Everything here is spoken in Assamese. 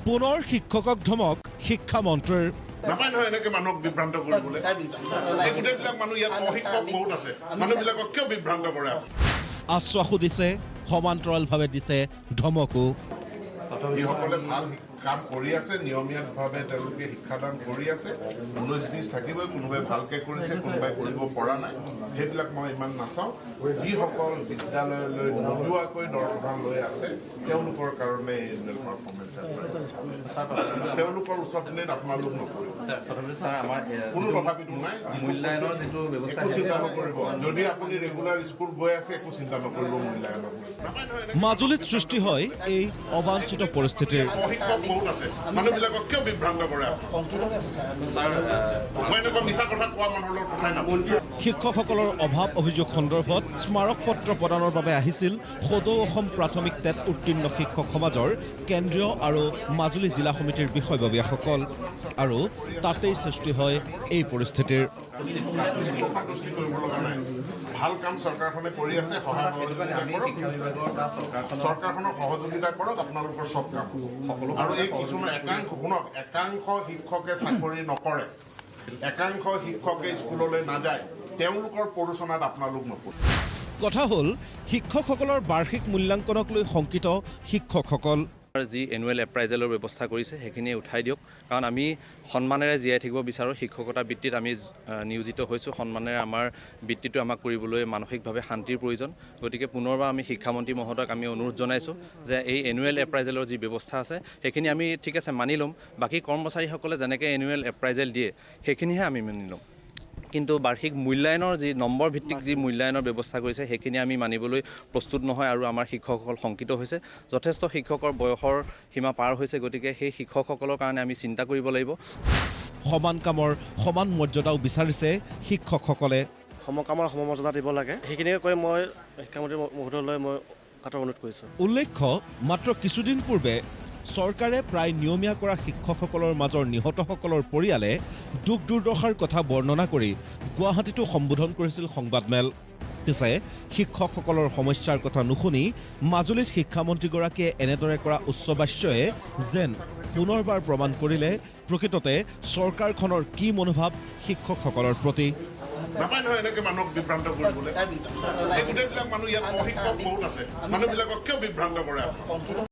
পুনৰ শিক্ষকক ধমক শিক্ষামন্ত্ৰীৰ। নাপায় নহয় এনেকে মানুহক বিভ্ৰান্ত কৰিবলৈ। এই গোটেইবিলাক মানুহ ইয়াত অশিক্ষক বহুত আছে। মানুহবিলাকক কিয় বিভ্ৰান্ত কৰে আপুনি? আশ্বাসো দিছে, সমান্তৰালভাৱে দিছে ধমকো। যিসকলে ভাল কাম কৰি আছে, নিয়মীয়াভাৱে তেওঁলোকে শিক্ষাদান কৰি আছে, 19-20 থাকিবই। কোনোবাই ভালকে কৰিছে, কোনোবাই কৰিব পৰা নাই, সেইবিলাক মই ইমান নাচাওঁ। যিসকল বিদ্যালয়লৈ নোযোৱাকৈ দৰমহা লৈ আছে, তেওঁলোকৰ কাৰণে এনুৱেল পাৰফৰ্মেঞ্চ, তেওঁলোকৰ ওচৰত নে আপোনালোক নকৰিব। ছাৰ, তথাপিতো ছাৰ, আমাৰ কোনো তথাপিতো নাই। মূল্যায়নৰ যিটো ব্যৱস্থা একো চিন্তা নকৰিব। যদি আপুনি ৰেগুলাৰ স্কুল গৈ আছে, একো চিন্তা নকৰিব মূল্যায়নক লৈ। নাপায় নহয় এনেকে। মাজুলীত সৃষ্টি হয় এই অবাঞ্ছিত পৰিস্থিতিৰ। অশিক্ষক বহুত আছে। মানুহবিলাকক কিয় বিভ্ৰান্ত কৰে আপুনি? ছাৰ, মই এনেকুৱা মিছা কথা কোৱা মানুহৰ লগত কথাই নাপাতো। শিক্ষকসকলৰ অভাৱ অভিযোগ সন্দৰ্ভত স্মাৰক পত্ৰ প্ৰদানৰ বাবে আহিছিল সদৌ অসম প্ৰাথমিক টেট উত্তীৰ্ণ শিক্ষক সমাজৰ কেন্দ্ৰীয় আৰু মাজুলী জিলা সমিতিৰ বিষয়ববীয়াসকল আৰু তাতেই সৃষ্টি হয় এই পৰিস্থিতিৰ। সন্তুষ্টি কৰিব লগা নাই। ভাল কাম চৰকাৰখনে কৰি আছে, সহায় সহযোগিতা কৰক। শিক্ষা বিভাগৰ বা চৰকাৰখনৰ চৰকাৰখনক সহযোগিতা কৰক, আপোনালোকৰ চব কাম হ'ব। আৰু এই কিছুমান একাংশ, শুনক, একাংশ শিক্ষকে চাকৰি নকৰে, একাংশ শিক্ষকে স্কুললৈ নাযায়, তেওঁলোকৰ প্ৰৰোচনাত আপোনালোক নপৰে। কথা হ'ল, শিক্ষকসকলৰ বাৰ্ষিক মূল্যাংকনক লৈ শংকিত শিক্ষকসকল। যি এনুৱেল এপ্ৰাইজেলৰ ব্যৱস্থা কৰিছে, সেইখিনি উঠাই দিয়ক। কাৰণ আমি সন্মানেৰে জীয়াই থাকিব বিচাৰোঁ। শিক্ষকতা বৃত্তিত আমি নিয়োজিত হৈছোঁ। সন্মানেৰে আমাৰ বৃত্তিটো আমাক কৰিবলৈ মানসিকভাৱে শান্তিৰ প্ৰয়োজন। গতিকে পুনৰবাৰ আমি শিক্ষামন্ত্ৰী মহোদয়ক আমি অনুৰোধ জনাইছোঁ যে এই এনুৱেল এপ্ৰাইজেলৰ যি ব্যৱস্থা আছে, সেইখিনি আমি ঠিক আছে মানি ল'ম। বাকী কৰ্মচাৰীসকলে যেনেকৈ এনুৱেল এপ্ৰাইজেল দিয়ে, সেইখিনিহে আমি মানি ল'ম। কিন্তু বাৰ্ষিক মূল্যায়নৰ যি নম্বৰ ভিত্তিক যি মূল্যায়নৰ ব্যৱস্থা কৰিছে, সেইখিনি আমি মানিবলৈ প্ৰস্তুত নহয় আৰু আমাৰ শিক্ষকসকল শংকিত হৈছে। যথেষ্ট শিক্ষকৰ বয়সৰ সীমা পাৰ হৈছে। গতিকে সেই শিক্ষকসকলৰ কাৰণে আমি চিন্তা কৰিব লাগিব। সমান কামৰ সমান মৰ্যাদাও বিচাৰিছে শিক্ষকসকলে। সমকামৰ সমমৰ্যাদা দিব লাগে। সেইখিনিকে কৈ মই শিক্ষামন্ত্ৰী মহোদয়লৈ মই কাতৰ অনুৰোধ কৰিছোঁ। উল্লেখ্য, মাত্ৰ কিছুদিন পূৰ্বে চৰকাৰে প্ৰায় নিয়মীয়া কৰা শিক্ষকসকলৰ মাজৰ নিহতসকলৰ পৰিয়ালে দুখ দুৰ্দশাৰ কথা বৰ্ণনা কৰি গুৱাহাটীতো সম্বোধন কৰিছিল সংবাদমেল। পিছে শিক্ষকসকলৰ সমস্যাৰ কথা নুশুনি মাজুলীত শিক্ষামন্ত্ৰীগৰাকীয়ে এনেদৰে কৰা উচ্চবাচ্যয়ে যেন পুনৰবাৰ প্ৰমাণ কৰিলে প্ৰকৃততে চৰকাৰখনৰ কি মনোভাৱ শিক্ষকসকলৰ প্ৰতি। নাপায় নহয় এনেকে মানুহক বিভ্ৰান্ত কৰিবলৈ। এই গোটেইবিলাক মানুহ ইয়াত অশিক্ষক বহুত আছে। মানুহবিলাকক কিয় বিভ্ৰান্ত কৰে আপুনি?